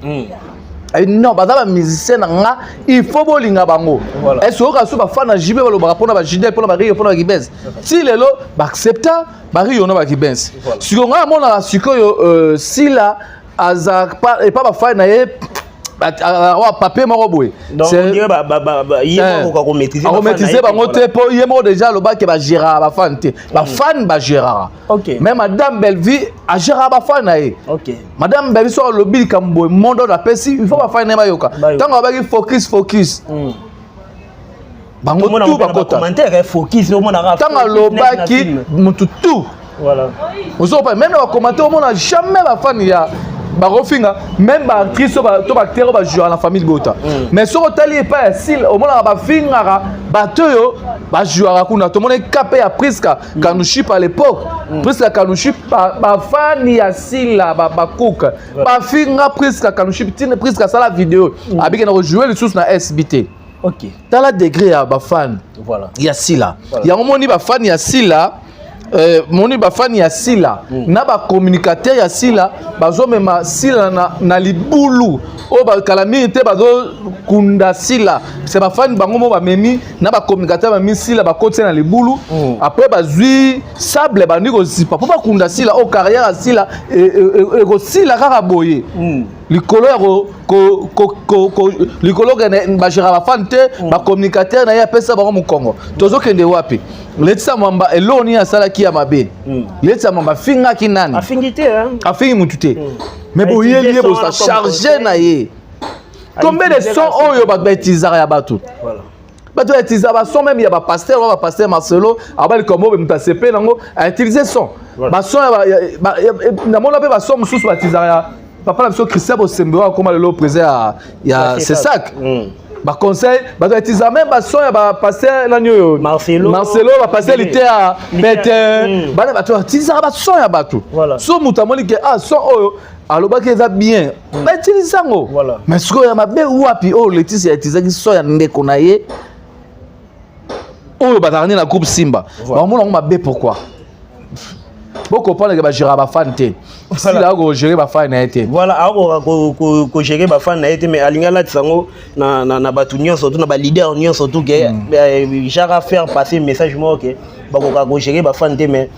Non, baza bamusicien na nga, il faut bolinga bango. Est ce oyoka so bafani na JB balobaka mpona bajidel, mpona bario, mpona bakibens? Ti lelo baaccepta bario na bakibens. Sikoyo ngai amonaka sikoyo Sila aza epa bafani na ye. Wa papier moko boye. Akomaîtrise bango te mpo ye moko déjà alobaki bagéraka bafan te, bafan bagéraka. Mais madame Bellevue agéraka bafan na ye. Madame Bellevue soki alobi likambo boye, monde oyo apesi, il faut bafan na ye bayoka. Ntango abaki focus, focus, bango tout bakota. Ntango alobaki mutu tout ozokopa, même na bacommentaire omona jamais bafani ya bakofinga, même baactrice to baacteur oyo bajouaka na famille bota. Mais soki otali epai ya sile, omonaka bafingaka bato oyo bajouaka kuna. Tomoni kape ya Priska Kanuship à l'époque. Priska Kanuship, bafani ya Sila bakuka bafinga Priska Kanuship ntina Priska asala video abiki na kojoue lisusu na SBT. Tala degré ya bafani ya Sila. Yango moni bafani ya Sila, moni bafani ya Sila na bacommunicateur ya Sila bazomema Sila na libulu oyo bakala mingi te, bazokunda Sila. Se bafani bango mo bamemi na bacommunicateur, bamemi Sila, bakotisa na libulu. Après bazwi sable, bandi kozipa mpo bakunda Sila. Oyo carrière ya Sila ekosila kaka boye likolo ya likolo kende bagéra bafani te, bacommunicateur na ye apesa bango mokongo. Tozokende wapi? Letisa Mwamba, eloko nini asalaki ya mabe? Letisa Mwamba afingaki nani? Afingi te, hein? Afingi mutu te, mais boyeli ye bosa charge na ye. Combien de son oyo bato bautilisaka ya bato? Bato bautilisaka bason même ya bapasteur oyo, bapasteur Marcelo aba likambo oyo moto asepe nango autiliser son, bason namona mpe bason mosusu bautilisaka ya papa na biso Christian Bosembe oyo akóma lelo président ya CSAC. Baconseil, bato bautilisaka même bason ya bapasteur nani oyo? Marcelo. Marcelo, bapasteur Liteya Pete, bana bato bautilisaka bason ya bato. So moto amoni ke ah, son oyo alobaki eza bien, bautilise yango. Mais sikoyo ya mabe wapi oyo Letisi autilisaki son ya ndeko na ye oyo bazalaka nde na groupe Simba? Bamona yango mabe pourquoi? Bocomprendre ke bagéra bafan te, Sila akogérer bafan na ye te. Voilà, akoka kogérer bafan na ye te, mais alingi alatisa yango na bato nyonso tu, na baleader nyonso tu, ke genre faire passer message moko ke bakoka kogérer bafan te. Mais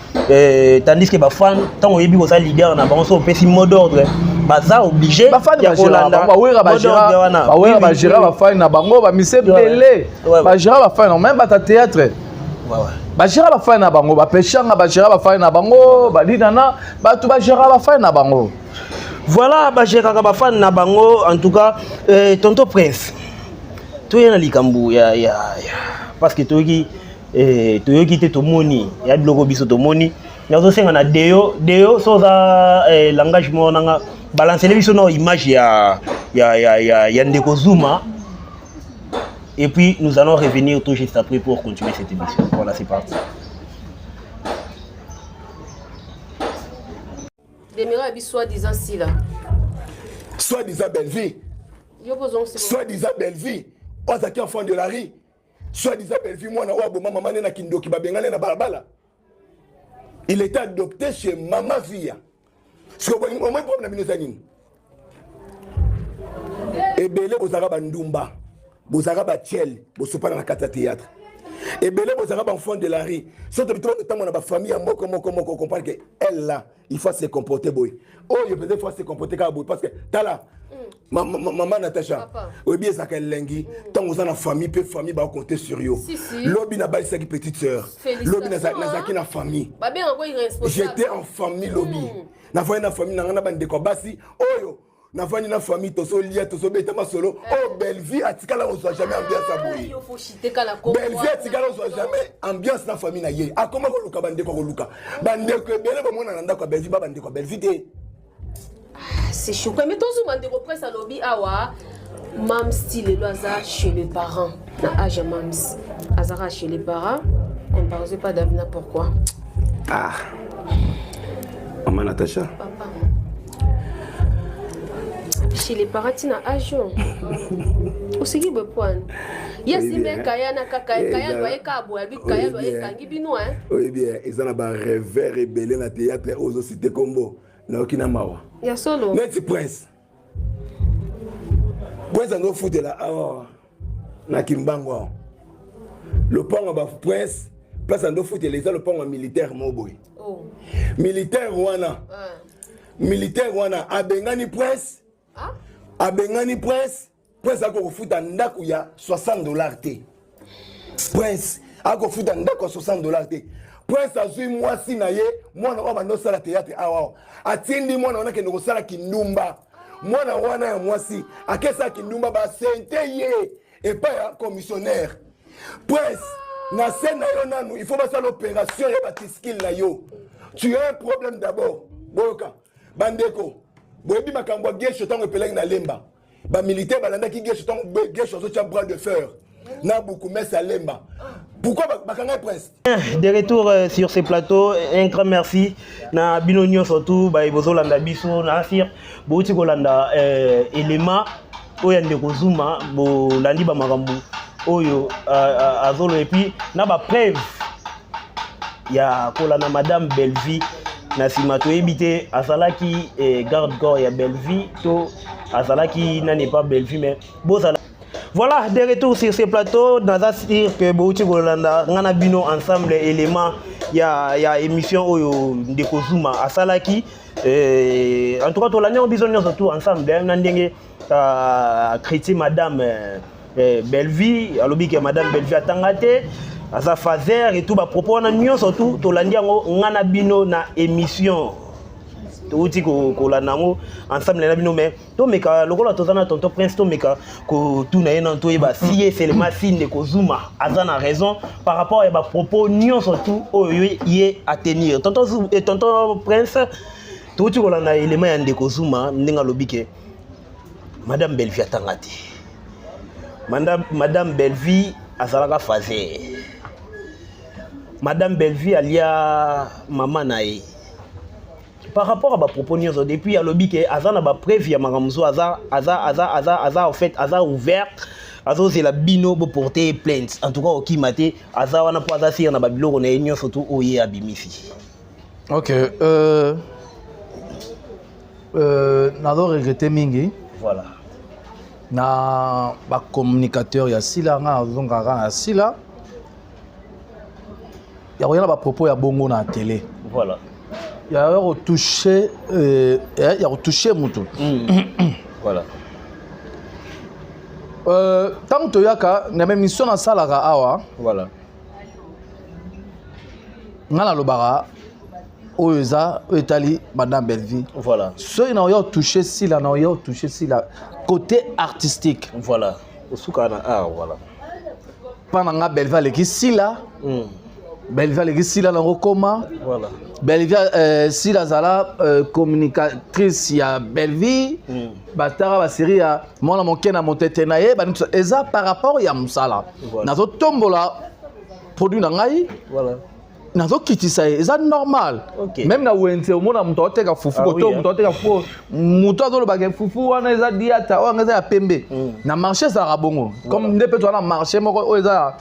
tandis que bafan, ntango oyebi koza leader na bango, so opesi mot d'ordre, baza obligé ya kolanda. Bawera bagéra bafani na bango, bamise ebele bagéra bafani na même bato ya théâtre bagéra bafani na bango, bapeshanga bagéra bafani na bango, badinana bato bagéra bafani na bango. Voilà, bagéraka bafani na bango. En tout cas, tonton Prince, toye na likambo ya parce que toyoki, toyoki te, tomoni ya biloko biso tomoni. Nazosenga na deo deo so oza langage moko nanga balancele biso na image ya ndeko Zuma et puis nous allons revenir tout juste après pour continuer cette émission. Voilà, c'est parti. Demira abi soi-disant Sila. Soi-disant Bellevue. Soi-disant Bellevue oyo azalaki enfant de la rue, soi-disant Bellevue mwana oyo aboma mama ne na kindoki, babengane na balabala, il était adopté chez mama Via. Sikoyo omoi problème na bino eza nini? Ebele bozalaka bandumba, bozalaka batiele, bosopana na kati ya théâtre. Ebele bozalaka baenfant de la rue. So tobi totango na bafamille ya moko moko moko, comprendre que elle là, il faut se comporter boye, oyo peut-être faut se comporter kaka boye, parce que tala, mama Natacha, oyebi ezalaka elengi ntango oza na famille mpe famille bacompte sur yo. Lobi nabalisaki petite sœur, lobi nazalaki na famille, j'étais en famille. Lobi navandi na famille na ngai na bandeko ya basi oyo navandi na famille, tozolia, tozobeta masolo. Oyo Bellevue atikala kozwa jamais ambiance ya boye. Bellevue atikala kozwa jamais ambiance na famille na ye. Akoma koluka bandeko, koluka bandeko ebele. Bomona na ndako ya Bellevue ba bandeko ya Bellevue te. C'est choquant, mais tozuma ndeko Prince alobi awa Mams ti lelo aza chez les parents. Na age ya Mams azaka chez les parents, comparaison pas Davina, pourquoi? Ah, mama Natacha. Papa, chez les parents ntina age oyo osiki boye poane ye simbe kaya na kaka kaya loye kaka boye abi kaya loye ekangi bino. Oyebi, eza na barêveur ebele na théâtre oyo ozociter kombo, nayoki na mawa. Ya solo. Neti Prince, Prince azofutela awa na Kimbango awa, lopango ya baprince, place andofutela eza lopango ya militaire mo boye. Militaire wana, militaire wana abengani Prince. Abengani Prince, Prince akokofuta ndako ya 60 $ te. Prince akofuta ndako ya 60 $ te. Prince azwi mwasi na ye, mwana oyo abandi osala théâtre awa awa, atindi mwana wana akende kosala kindumba. Mwana wana ya mwasi akesala kindumba, basente ye epai ya commissionnaire. Prince, na se na yo nanu, il faut basala opération ya batiskile na yo. Tu as un problème d'abord. Boyoka bandeko, boyebi makambo ya Gesho ntango epelaki na Lemba, bamilitaire balandaki Gesho ntango Gesho azotya bras de fer na bukumese ya Lemba. Pourquoi bakanga Prince? De retour sur ce plateau, un grand merci na bino nyonso tu baye bozolanda biso na asir. Bouti kolanda élément oyo ya ndeko Zuma, bolandi ba makambo oyo azolo, et puis na ba preuve ya kolanda madame Bellevue na nsima. Toyebi te azalaki garde corps ya Bellevue to azalaki nani pa Bellevue, mais bozala. Voilà, de retour sur ce plateau, naza sûr que bouti kolanda nga na bino ensemble élément ya émission oyo ndeko Zuma asalaki. En tout cas, tolandi yango biso nyonso tout ensemble, hein, na ndenge chrétien madame Bellevue alobi ke madame Bellevue atanga te, aza faser et tout, bapropos wana nyonso tout tolandi yango nga na bino na émission touti kolanda yango ensemble na bino. Mais tomeka, lokola toza na tonton Prince, tomeka kotuna ye nano, toyeba si ye seulement, si ndeko Zuma aza na raison par rapport ya bapropos nyonso tu oyo ye atenir. Tonton Prince, touti kolanda élément ya ndeko Zuma ndenge alobi ke madame Bellevue atanga te, madame Bellevue azalaka faser, madame Bellevue alia mama na ye, par rapport à bapropos nyonso. Depuis alobi ke aza na bapreuve ya makambo mosusu, aza en fait aza ouverte, azozela bino boporte plainte. En tout cas, okima te, aza wana mpo aza sûr na babiloko na ye nyonso tu oyo ye abimisi. Ok, nazo regretter mingi na bacommunicateur ya Sila. Nga nazongaka na Sila ya koya na bapropos ya bongo na télé, ya kotouche, ya kotouche mutu. Ntango toyaka na baémission nasalaka awa, nga nalobaka oyo eza oyo etali madame Bellevue. Soki na oya otouche Sila, na oya otouche Sila côté artistique. Voilà, osukaka na art, voilà. Mpa na nga, Bellevue aleki Sila. Bellevue aleki Sila nango koma. Bellevue, Sila azala communicatrice ya Bellevue. Bataka basérie ya mwana moke na motete na ye banini, eza par rapport ya mosala. Nazotombola produit na ngai, nazokitisa ye, eza normal. Même na wenze, omona moto aoteka fufu, koto moto aoteka fufu, moto azolobaka fufu wana eza diata, oyo anga eza ya pembe. Na marché ezalaka bongo, comme nde mpe toza na marché moko oyo eza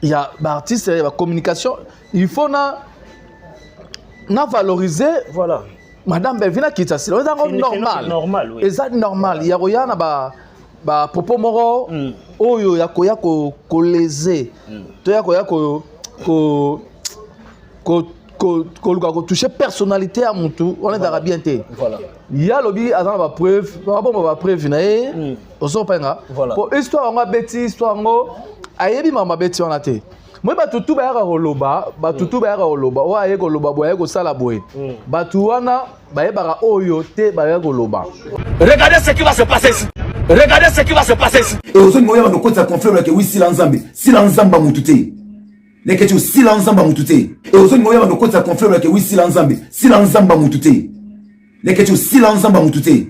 ya baartiste ya bacommunication, il faut na valoriser madame Bellevue, nakitisa Sila, eza yango normal. Normal, oui. Eza normal ya koya na ba bapropos moko oyo ya koya koléser to ya koya koluka kotouche personnalité ya mutu wana, ezalaka bien te. Ye alobi aza na bapreuve, babomba bapreuve na ye, ozopenga po histoire yango abeti, histoire yango ayebi makambo abeti wana te. Moi, bato tu bayaka koloba, bato tu bayaka koloba, oyo aye koloba boye, aye kosala boye, bato wana bayebaka oyo te bayaka koloba. Regardez ce qui va se passer ici. Regardez ce qui va se passer ici. E ozolinga oyaba nokotisa conflit olake wi Sila Nzambe, Sila Nzambe mutu te. Leketi, osila Nzambe mutu te. E ozolinga oyaba nokotisa conflit olake wi Sila Nzambe, Sila Nzambe mutu te. Leketi, osila Nzambe mutu te.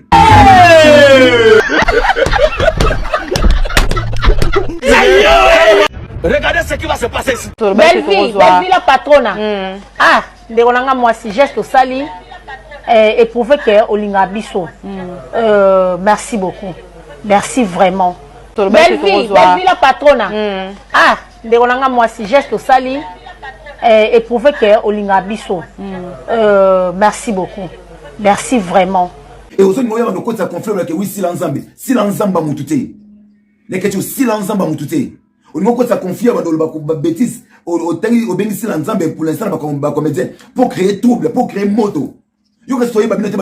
Regardez ce qui va se passer ici. Bellevue, Bellevue la patrona. Ah, ndeko na nga mwasi, geste osali éprouvé ke olingaka biso. Merci beaucoup. Merci vraiment. Bellevue, Bellevue la patrona. Ah, ndeko na nga mwasi, geste osali éprouvé ke olingaka biso. Merci beaucoup. Merci vraiment. E ozolinga oyaba nokotisa conflit olake wi Sila Nzambe, Sila Nzambe mutu te. Leketi, osila Nzambe mutu te. Olingi okotisa conflit ya bato, oloba babêtise, otangi, obengi Sila Nzambe. Pour l'instant na bacomédien pour créer trouble, pour créer moto, yo kasi toyeba bino te.